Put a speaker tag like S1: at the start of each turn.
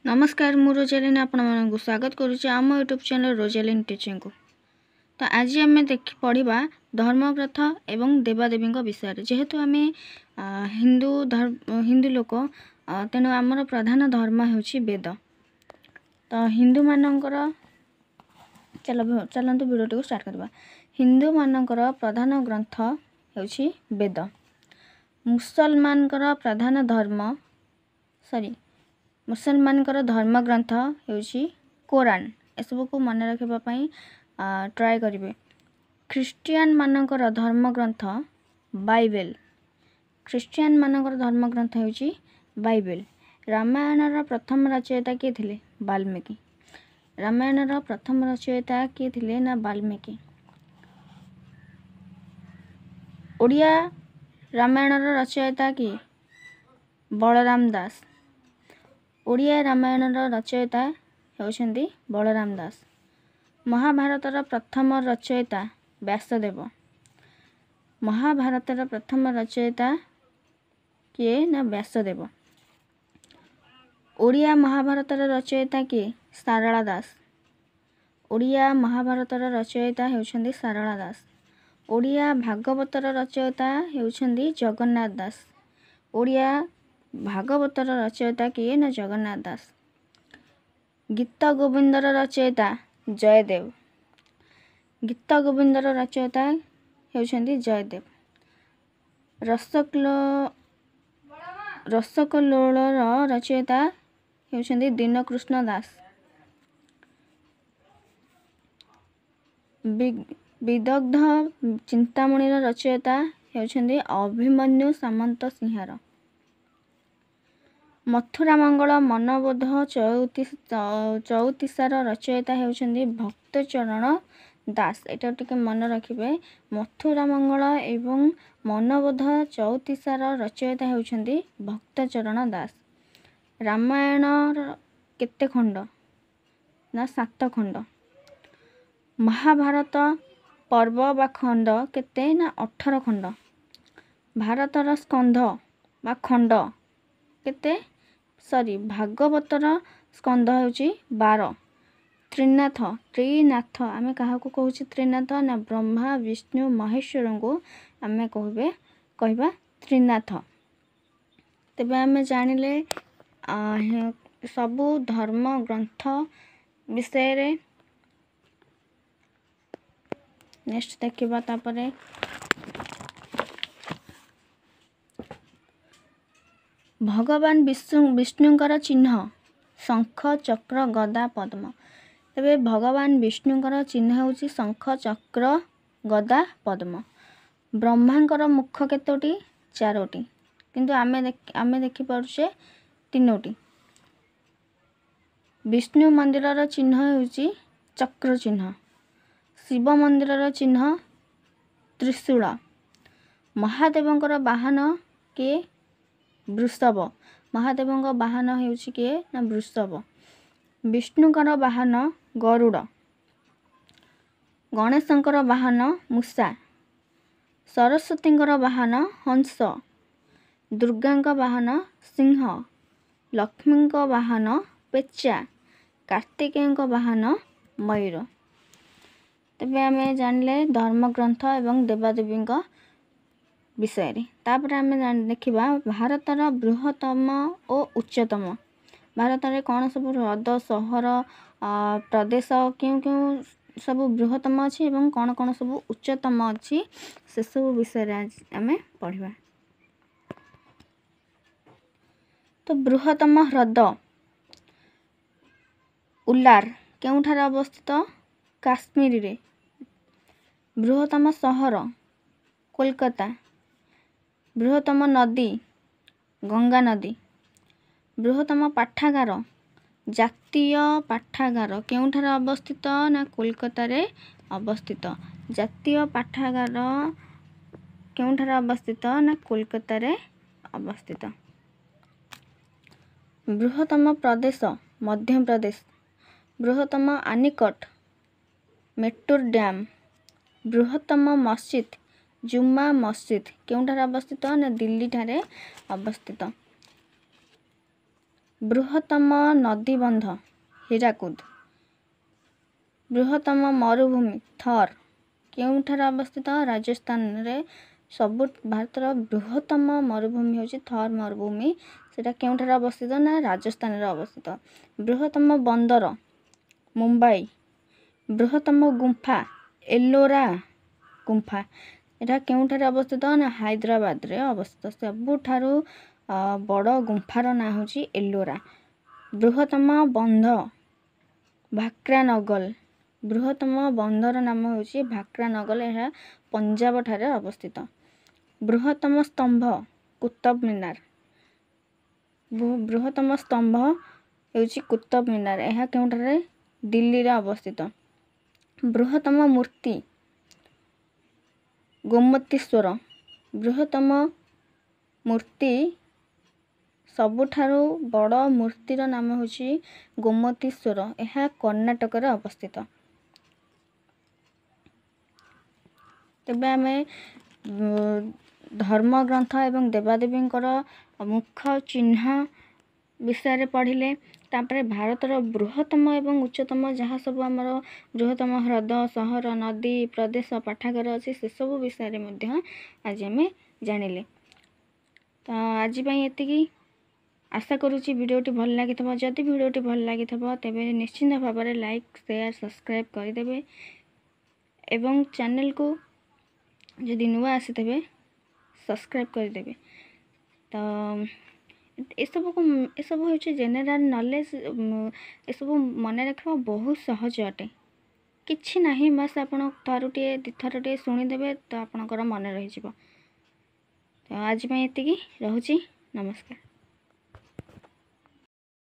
S1: ନମସ୍କାର, ମୁଁ ରୋଜାଲିନ୍ ଆପଣମାନଙ୍କୁ ସ୍ୱାଗତ କରୁଛି ଆମ ୟୁଟ୍ୟୁବ୍ ଚ୍ୟାନେଲ୍ ରୋଜାଲିନ୍ ଟିଚିଂକୁ। ତ ଆଜି ଆମେ ଦେଖି ପଢ଼ିବା ଧର୍ମଗ୍ରନ୍ଥ ଏବଂ ଦେବାଦେବୀଙ୍କ ବିଷୟରେ। ଯେହେତୁ ଆମେ ହିନ୍ଦୁ ହିନ୍ଦୁ ଲୋକ, ତେଣୁ ଆମର ପ୍ରଧାନ ଧର୍ମ ହେଉଛି ବେଦ। ତ ହିନ୍ଦୁମାନଙ୍କର ଚାଲ ଚାଲନ୍ତୁ ଭିଡ଼ିଓଟିକୁ ଷ୍ଟାର୍ଟ କରିବା। ହିନ୍ଦୁମାନଙ୍କର ପ୍ରଧାନ ଗ୍ରନ୍ଥ ହେଉଛି ବେଦ। ମୁସଲମାନଙ୍କର ପ୍ରଧାନ ଧର୍ମ, ସରି, ମୁସଲମାନଙ୍କର ଧର୍ମଗ୍ରନ୍ଥ ହେଉଛି କୋରାନ। ଏସବୁକୁ ମନେ ରଖିବା ପାଇଁ ଟ୍ରାଏ କରିବେ। ଖ୍ରୀଷ୍ଟିଆନମାନଙ୍କର ଧର୍ମଗ୍ରନ୍ଥ ବାଇବେଲ। ଖ୍ରୀଷ୍ଟିଆନମାନଙ୍କର ଧର୍ମଗ୍ରନ୍ଥ ହେଉଛି ବାଇବେଲ। ରାମାୟଣର ପ୍ରଥମ ରଚୟିତା କିଏ ଥିଲେ? ବାଲ୍ମୀକି। ରାମାୟଣର ପ୍ରଥମ ରଚୟିତା କିଏ ଥିଲେ ନା ବାଲ୍ମୀକି। ଓଡ଼ିଆ ରାମାୟଣର ରଚୟିତା କିଏ? ବଳରାମ ଦାସ। ଓଡ଼ିଆ ରାମାୟଣର ରଚୟିତା ହେଉଛନ୍ତି ବଳରାମ ଦାସ। ମହାଭାରତର ପ୍ରଥମ ରଚୟିତା ବ୍ୟାସଦେବ। ମହାଭାରତର ପ୍ରଥମ ରଚୟିତା କିଏ ନା ବ୍ୟାସଦେବ। ଓଡ଼ିଆ ମହାଭାରତର ରଚୟିତା କିଏ? ସାରଳା ଦାସ। ଓଡ଼ିଆ ମହାଭାରତର ରଚୟିତା ହେଉଛନ୍ତି ସାରଳା ଦାସ। ଓଡ଼ିଆ ଭାଗବତର ରଚୟିତା ହେଉଛନ୍ତି ଜଗନ୍ନାଥ ଦାସ। ଓଡ଼ିଆ ଭାଗବତର ରଚୟିତା କିଏ ନା ଜଗନ୍ନାଥ ଦାସ। ଗୀତ ଗୋବିନ୍ଦର ରଚୟିତା ଜୟଦେବ। ଗୀତ ଗୋବିନ୍ଦର ରଚୟିତା ହେଉଛନ୍ତି ଜୟଦେବ। ରସକଲୋଳର ରଚୟିତା ହେଉଛନ୍ତି ଦୀନକୃଷ୍ଣ ଦାସ। ବିଦଗ୍ଧ ଚିନ୍ତାମଣିର ରଚୟିତା ହେଉଛନ୍ତି ଅଭିମନ୍ୟୁ ସାମନ୍ତ ସିଂହାର। ମଥୁରା ମଙ୍ଗଳ ମନବୋଧ ଚଉତିଶାର ରଚୟିତା ହେଉଛନ୍ତି ଭକ୍ତଚରଣ ଦାସ। ଏଇଟା ଟିକେ ମନେ ରଖିବେ। ମଥୁରା ମଙ୍ଗଳ ଏବଂ ମନବୋଧ ଚଉତିଶାର ରଚୟିତା ହେଉଛନ୍ତି ଭକ୍ତଚରଣ ଦାସ। ରାମାୟଣର କେତେ ଖଣ୍ଡ ନା 7 ଖଣ୍ଡ। ମହାଭାରତ ପର୍ବ ବା ଖଣ୍ଡ କେତେ ନା 18 ଖଣ୍ଡ। ଭାରତର ସ୍କନ୍ଧ ବା ଖଣ୍ଡ କେତେ, ସରି, ଭାଗବତର ସ୍କନ୍ଧ ହେଉଛି 12। ତ୍ରିନାଥ, ତ୍ରିନାଥ ଆମେ କାହାକୁ କହୁଛେ ତ୍ରିନାଥ ନା ବ୍ରହ୍ମା ବିଷ୍ଣୁ ମହେଶ୍ୱରଙ୍କୁ ଆମେ କହିବା ତ୍ରିନାଥ। ତେବେ ଆମେ ଜାଣିଲେ ସବୁ ଧର୍ମ ଗ୍ରନ୍ଥ ବିଷୟରେ। ନେକ୍ସଟ ଦେଖିବା ତାପରେ ଭଗବାନ ବିଷ୍ଣୁଙ୍କର ଚିହ୍ନ ଶଙ୍ଖ ଚକ୍ର ଗଦା ପଦ୍ମ। ତେବେ ଭଗବାନ ବିଷ୍ଣୁଙ୍କର ଚିହ୍ନ ହେଉଛି ଶଙ୍ଖ ଚକ୍ର ଗଦା ପଦ୍ମ। ବ୍ରହ୍ମାଙ୍କର ମୁଖ କେତୋଟି? 4ଟି, କିନ୍ତୁ ଆମେ ଦେଖିପାରୁଛେ 3ଟି। ବିଷ୍ଣୁ ମନ୍ଦିରର ଚିହ୍ନ ହେଉଛି ଚକ୍ର ଚିହ୍ନ। ଶିବ ମନ୍ଦିରର ଚିହ୍ନ ତ୍ରିଶୂଳ। ମହାଦେବଙ୍କର ବାହନ କିଏ? ବୃଷଭ। ମହାଦେବଙ୍କ ବାହନ ହେଉଛି କିଏ ନା ବୃଷଭ। ବିଷ୍ଣୁଙ୍କର ବାହନ ଗରୁଡ଼। ଗଣେଶଙ୍କର ବାହନ ମୂଷା। ସରସ୍ୱତୀଙ୍କର ବାହନ ହଂସ। ଦୁର୍ଗାଙ୍କ ବାହନ ସିଂହ। ଲକ୍ଷ୍ମୀଙ୍କ ବାହନ ପେଚା। କାର୍ତ୍ତିକେୟଙ୍କ ବାହନ ମୟୂର। ତେବେ ଆମେ ଜାଣିଲେ ଧର୍ମଗ୍ରନ୍ଥ ଏବଂ ଦେବାଦେବୀଙ୍କ ବିଷୟରେ। ତାପରେ ଆମେ ଦେଖିବା ଭାରତର ବୃହତ୍ତମ ଓ ଉଚ୍ଚତମ। ଭାରତରେ କ'ଣ ସବୁ ହ୍ରଦ, ସହର, ପ୍ରଦେଶ କେଉଁ କେଉଁ ସବୁ ବୃହତ୍ତମ ଅଛି ଏବଂ କ'ଣ କ'ଣ ସବୁ ଉଚ୍ଚତମ ଅଛି, ସେସବୁ ବିଷୟରେ ଆଜି ଆମେ ପଢ଼ିବା। ତ ବୃହତ୍ତମ ହ୍ରଦ ଉଲାର କେଉଁଠାରେ ଅବସ୍ଥିତ? କାଶ୍ମୀରରେ। ବୃହତ୍ତମ ସହର କୋଲକାତା। ବୃହତ୍ତମ ନଦୀ ଗଙ୍ଗା ନଦୀ। ବୃହତ୍ତମ ପାଠାଗାର ଜାତୀୟ ପାଠାଗାର କେଉଁଠାରେ ଅବସ୍ଥିତ ନା କୋଲକାତାରେ ଅବସ୍ଥିତ। ଜାତୀୟ ପାଠାଗାର କେଉଁଠାରେ ଅବସ୍ଥିତ ନା କୋଲକାତାରେ ଅବସ୍ଥିତ। ବୃହତ୍ତମ ପ୍ରଦେଶ ମଧ୍ୟପ୍ରଦେଶ। ବୃହତ୍ତମ ଆନିକଟ ମେଟୁର ଡ୍ୟାମ୍। ବୃହତ୍ତମ ମସଜିଦ୍ ଜୁମା ମସଜିଦ୍ କେଉଁଠାରେ ଅବସ୍ଥିତ ନା ଦିଲ୍ଲୀଠାରେ ଅବସ୍ଥିତ। ବୃହତ୍ତମ ନଦୀବନ୍ଧ ହୀରାକୁଦ। ବୃହତ୍ତମ ମରୁଭୂମି ଥର୍ କେଉଁଠାରେ ଅବସ୍ଥିତ? ରାଜସ୍ଥାନରେ। ସବୁ ଭାରତର ବୃହତ୍ତମ ମରୁଭୂମି ହେଉଛି ଥର୍ ମରୁଭୂମି। ସେଟା କେଉଁଠାରେ ଅବସ୍ଥିତ ନା ରାଜସ୍ଥାନରେ ଅବସ୍ଥିତ। ବୃହତ୍ତମ ବନ୍ଦର ମୁମ୍ବାଇ। ବୃହତ୍ତମ ଗୁମ୍ଫା ଏଲୋରା ଗୁମ୍ଫା। ଏଟା କେଉଁଠାରେ ଅବସ୍ଥିତ ନା ହାଇଦ୍ରାବାଦରେ ଅବସ୍ଥିତ। ସବୁଠାରୁ ବଡ଼ ଗୁମ୍ଫାର ନାଁ ହେଉଛି ଏଲୋରା। ବୃହତ୍ତମ ବନ୍ଧ ଭାକ୍ରାନଗଲ। ବୃହତ୍ତମ ବନ୍ଧର ନାମ ହେଉଛି ଭାକ୍ରାନଗଲ। ଏହା ପଞ୍ଜାବ ଠାରେ ଅବସ୍ଥିତ। ବୃହତ୍ତମ ସ୍ତମ୍ଭ କୁତବ ମିନାର। ବୃହତ୍ତମ ସ୍ତମ୍ଭ ହେଉଛି କୁତବ ମିନାର। ଏହା କେଉଁଠାରେ? ଦିଲ୍ଲୀରେ ଅବସ୍ଥିତ। ବୃହତ୍ତମ ମୂର୍ତ୍ତି ଗୋମତୀଶ୍ୱର। ବୃହତ୍ତମ ମୂର୍ତ୍ତି, ସବୁଠାରୁ ବଡ଼ ମୂର୍ତ୍ତିର ନାମ ହେଉଛି ଗୋମତୀଶ୍ୱର। ଏହା କର୍ଣ୍ଣାଟକରେ ଅବସ୍ଥିତ। ତେବେ ଆମେ ଧର୍ମଗ୍ରନ୍ଥ ଏବଂ ଦେବାଦେବୀଙ୍କର ମୁଖ ଚିହ୍ନ ବିଷୟରେ ପଢ଼ିଲେ। ତାପରେ ଭାରତର ବୃହତ୍ତମ ଏବଂ ଉଚ୍ଚତମ ଯାହା ସବୁ ଆମର ବୃହତ୍ତମ ହ୍ରଦ, ସହର, ନଦୀ, ପ୍ରଦେଶ, ପାଠାଗାର ଅଛି, ସେସବୁ ବିଷୟରେ ମଧ୍ୟ ଆଜି ଆମେ ଜାଣିଲେ। ତ ଆଜି ପାଇଁ ଏତିକି। ଆଶା କରୁଛି ଭିଡ଼ିଓଟି ଭଲ ଲାଗିଥିବ। ଯଦି ଭିଡ଼ିଓଟି ଭଲ ଲାଗିଥିବ, ତେବେ ନିଶ୍ଚିନ୍ତ ଭାବରେ ଲାଇକ୍, ସେୟାର, ସବସ୍କ୍ରାଇବ୍ କରିଦେବେ ଏବଂ ଚ୍ୟାନେଲକୁ ଯଦି ନୂଆ ଆସିଥିବେ ସବସ୍କ୍ରାଇବ୍ କରିଦେବେ। ତ ଏସବୁ ହେଉଛି ଜେନେରାଲ ନଲେଜ। ଏସବୁ ମନେ ରଖିବା ବହୁତ ସହଜ ଅଟେ, କିଛି ନାହିଁ। ବାସ୍ ଆପଣ ଥରୁଟିଏ ଦୁଇଥରଟିଏ ଶୁଣିଦେବେ ତ ଆପଣଙ୍କର ମନେ ରହିଯିବ। ତ ଆଜି ପାଇଁ ଏତିକି ରହୁଛି। ନମସ୍କାର।